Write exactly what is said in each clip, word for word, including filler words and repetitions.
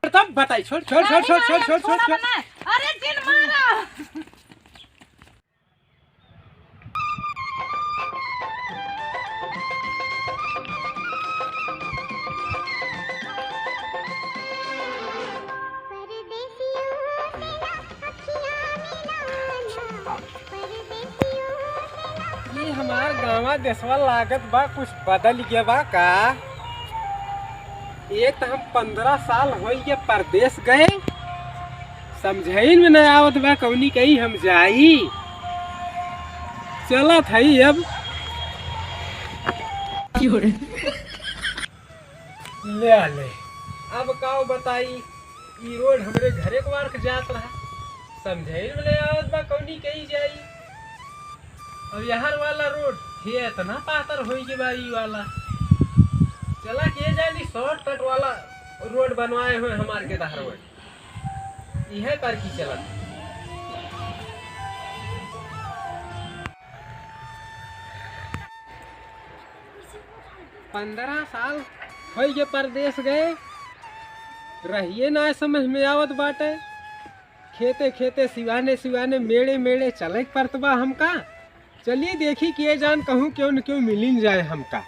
तब बताई, छोड़, छोड़, छोड़। अरे जिन मारा। ये हमार गाँवा देसवा लागत बा, कुछ बदल गया बा का? एक त हम पन्द्रह साल होई गए परदेस गए, समझइन में न आवत बा कौनी कहीं हम जाई। चलत हई अब। ले आ ले। अब काव बताई, ई रोड हमरे घरे के वार के जात रहा, समझइन में न आवत बा कौनी कहीं जाई। अब यहाँ वाला रोड ये इतना पातर होई के बा ई वाला। चला के जानी shortcut वाला रोड बनवाए हुए हमार के दहरवा। इहे पर की चलत। पन्द्रह साल होई गए परदेस गए, रहिए ना समझ में आवत बाटे। खेते खेते, सिवाने सिवाने, मेड़े मेड़े चले के परत बा हमका। चलिए देखी के जान कहूँ क्यों न क्यों मिलिन जाए हमका।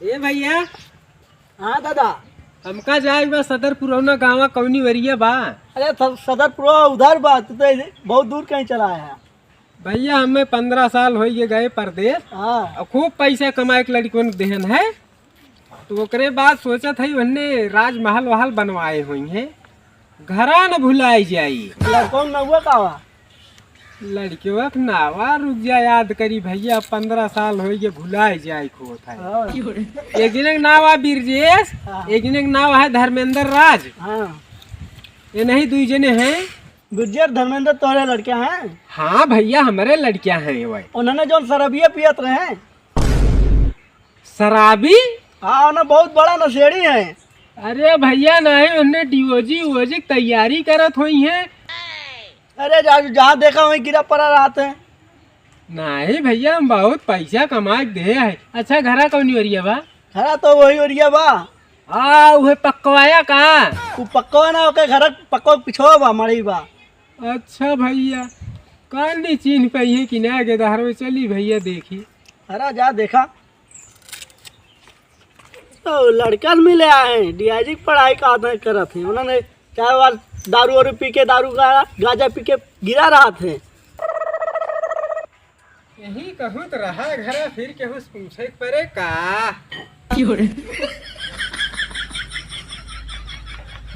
ए भैया। हाँ दादा। हमका जाए बा सदर पुरौना गाँवा, कौनी वरिया बा? अरे स-, सदर पुरौना उधर बा, तू तो बहुत दूर कहीं चला आया। भैया हमें पन्द्रह साल होई गए परदेस। हाँ। और खूब पैसा कमाए के लड़कन देहन है, तो ओकरे बाद सोचत है उन्ने राजमहल वहल बनवाए हुई हैं, घरा न भुलाई जाई। लड़कौन नौवा का बा? लड़कियों के नावा रुक जा, याद करी भैया, पन्द्रह साल होई गए, भुलाई जाए खोत है। हाँ। एक जने के नाव है बिरजेश, हाँ। एक जने के नाव है धर्मेंद्र राज। हाँ। ये नहीं दुई जने हैं। बिरजेश धर्मेंद्र तोहरे लड़कियां हैं? हाँ भैया, हमरे लड़कियां हैं ये भाई। उन्होंने जो शराबिया पियत रहे। शराबी? हाँ, उन्हें बहुत बड़ा नशेड़ी है। अरे भैया नहीं, उन्हें डीओजी वोजी की तैयारी करत हुई हैं। अरे जा, जहाँ देखा वहीं गिरा पड़ा रहत है। नहीं भैया, हम बहुत पैसा कमा के दे है। अच्छा, घरा कौनी ओरिया बा? घरा तो वही ओरिया बा। आ, उहे पकवाया का? उ पकवा ना, ओके घरा पकवा पिछवा बा, मड़ई बा। अच्छा भैया, कानी चीन्ह पाई है कि ना, गेदहर में चली भैया देखी। अरे जा देखा। तो लड़कन मिले आए हैं, डीआईजी की पढ़ाई का आदर करत हैं। उन्होंने चार बार दारू वारू पी के, दारू गा-, गांजा पी के गिरा रहत हैं। यही कहूँ तो रहा घरा, फिर केहू से पूछे के परे का? क्यों रे?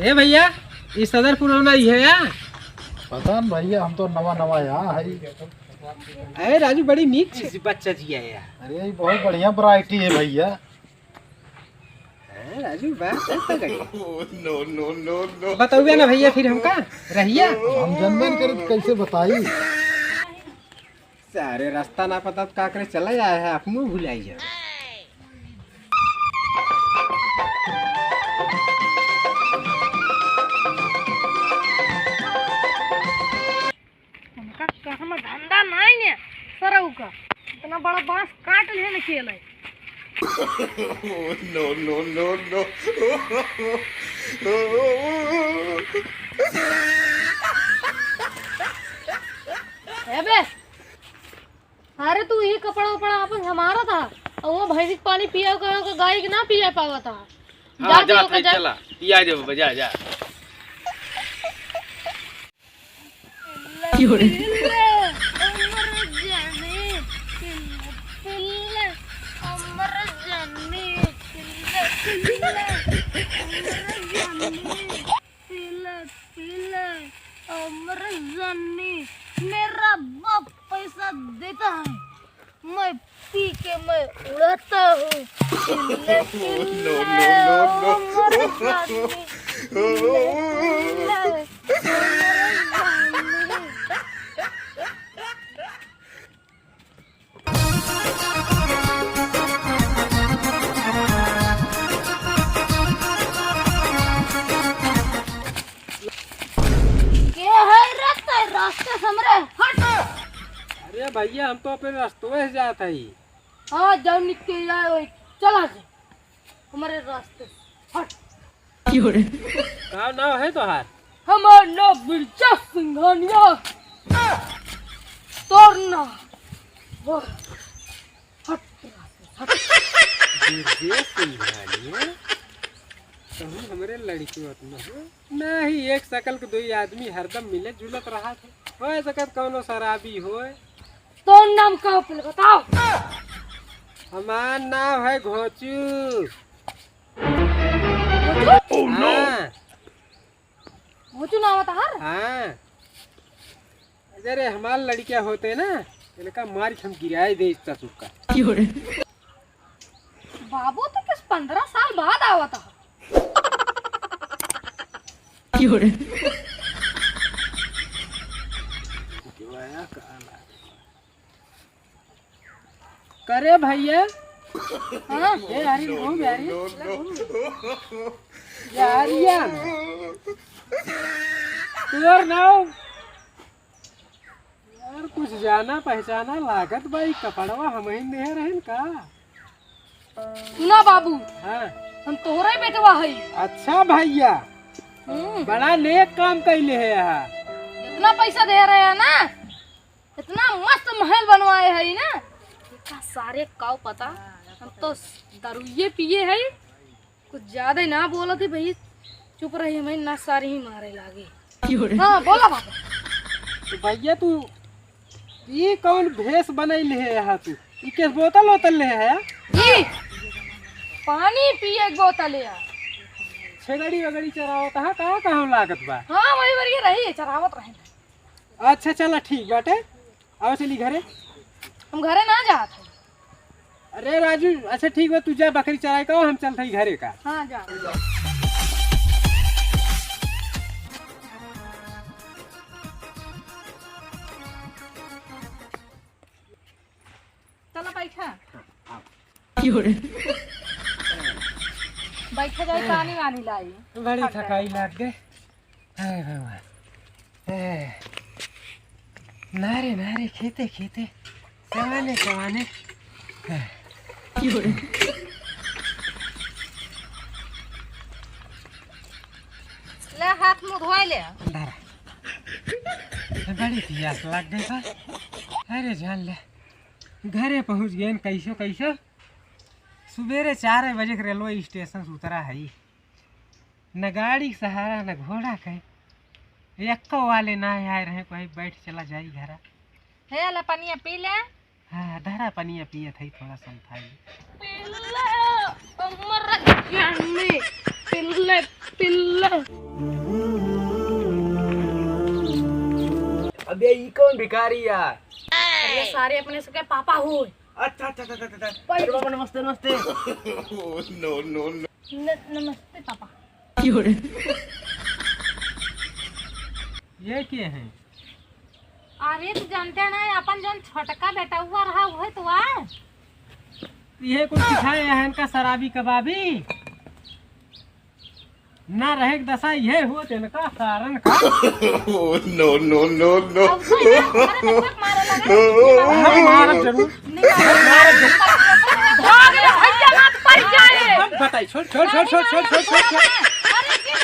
ए भैया, ई सदर पुरौना ही है या? पता न भैया, हम तो नवा नवा यहाँ है। अरे राजू, बड़ी नीक चीज बच्चा जी है यार। अरे, ये बहुत बढ़िया वैरायटी है भैया। हैं, राजू, बात करता गई। No, no, no, no. बतउबे ना भैया फिर हमका, रहिया। हम जनबे न करे तो कैसे बताई? सारे रास्ता ना पता तो का करे चला आया है, अपनू भुलाई जाए। उनका काम धंधा नहीं है, सरऊ का। इतना बड़ा बांस काट ले न खेले। No, no, no, no. ए बे, अरे तू ये कपड़ा उपड़ा अपन हमारा था, और वो भैंसी के पानी पिया का, का गाय के ना पिया पावा था। हाँ, जा, जा, जा, भाई, जा। चला, पिया दे बाबा, जा, जा। क्यों रे? पिल्ले, अमर जानी, पिल्ले, पिल्ले, अमर जानी, पिल्ले, पिल्ले, अमर जानी, पिल्ले, पिल्ले, अमर जानी। मेरा बाप पैसा देता है, मैं पी के मैं उड़ाता हूँ। चिल्ले, चिल्ले, नो, नो, नो, नो। अमर जानी। चिल्ले, चिल्ले, अमर जानी। भैया, हम तो अपने रस्तवे से जात हई। हाँ, जाओ निकल जाओ, चला जा हमारे रास्ते से, हट। का नाव है तोहार? हमार नाव मिर्जा सिंघानिया। तोर नाव, वो, हट, हट। मिर्जा सिंघानिया? कहूँ हमरे लड़की उतना हो? नहीं, एक शकल के दुई आदमी हरदम मिलत जुलत रहत है। हो सकत कौनो शराबी होय। तोर नाम का हो, पहले बताओ। हमार नाम है घोचू। घोचू? Oh, no! हाँ। घोचू नाम है तहार? हाँ। अरे, हमार लड़किया होते ना, इनका मार के हम गिराए दे इतना सुक्का। बाबू तो किस पन्द्रह साल बाद आवत ह। करे भैया। हाँ? ए, हरी घूम यारी। यारिया। तोर नाव? यार, कुछ जाना पहचाना लागत बा, ई कपड़वा हमहिन देहे रहेन का? सुना बाबू, हाँ। हम तोहरे बेटवा हई। अच्छा भैया, हम्म। बड़ा नेक काम कैले है यहाँ। इतना पैसा दे रहे हैं ना, इतना मस्त महल बनवाए है ना। इतना सारे काव पता, हम तो दारुए पिए है। कुछ ज्यादा ही ना बोलत ही भैया, चुप रही, हमें ना सारी ही मारे लागे। क्यों रे? हाँ, बोला बाबा। तो भैया तू ई कौन भेष बनैले है यहाँ तू? ई केस बोतल वोतल ले है? ई पानी पिए के बोतल है। छेगड़ी वेगड़ी चरावत है, कहाँ कहाँ लागत बा? हाँ, वही वही रही है, चरावत रहे। अच्छा चला ठीक बाटे, आओ चली घरे। हम घरे ना जात है। अरे राजू, अच्छा ठीक बा, तू जा बकरी चराए का, हम चलत हई घरे का। हाँ, जा। चला बैठा। बैठा जाए, पानी वानी लाई। बड़ी थकाई लाग गए। अरे भगवान। ए, ना रे, ना रे, खेते, खेते। चवाने, चवाने। ए। ले, हाथ मुँह धोए ले। धरा। बड़ी पियास लाग गई बा। अरे जान ले। घरे पहुँच गए कैसो, कैसो। सुबेरे चार बजे के रेलवे स्टेशन से उतरा है। न गाड़ी के सहारा, न घोड़ा के। एक्को वाले ना आए रहे, कोई बैठ चला जाई घरा। हे, ला पनिया पी ले। हाँ, धरा पनिया पियत है, थोड़ा संथाई। पी ले, अमर जानी, पी ले, पी ले। अबे, ई कौन भिखारी यार? अरे, सारे अपने सबके पापा हो। अच्छा, अच्छा, अच्छा, अच्छा, अच्छा। भाई। अरे बाबा, नमस्ते, नमस्ते। No, no, no। न-, नमस्ते पापा। ये के है? अरे तू जानते है ना, अपन जौन छोटका बेटउआ रहा, उहे तो आ। ये कुछ सिखाए हैं इनका शराबी कबाबी। ना रहे के दशा ये हुआ, तो इनका सारन का। Oh, no, no, no, no। अब तो यार, अरे तो मत मारो लगे। हम मारब जरूर। भाग ले भैया, हाथ पड़ जाए। अब बताई, छोड़, छोड़, छोड़। अरे गिर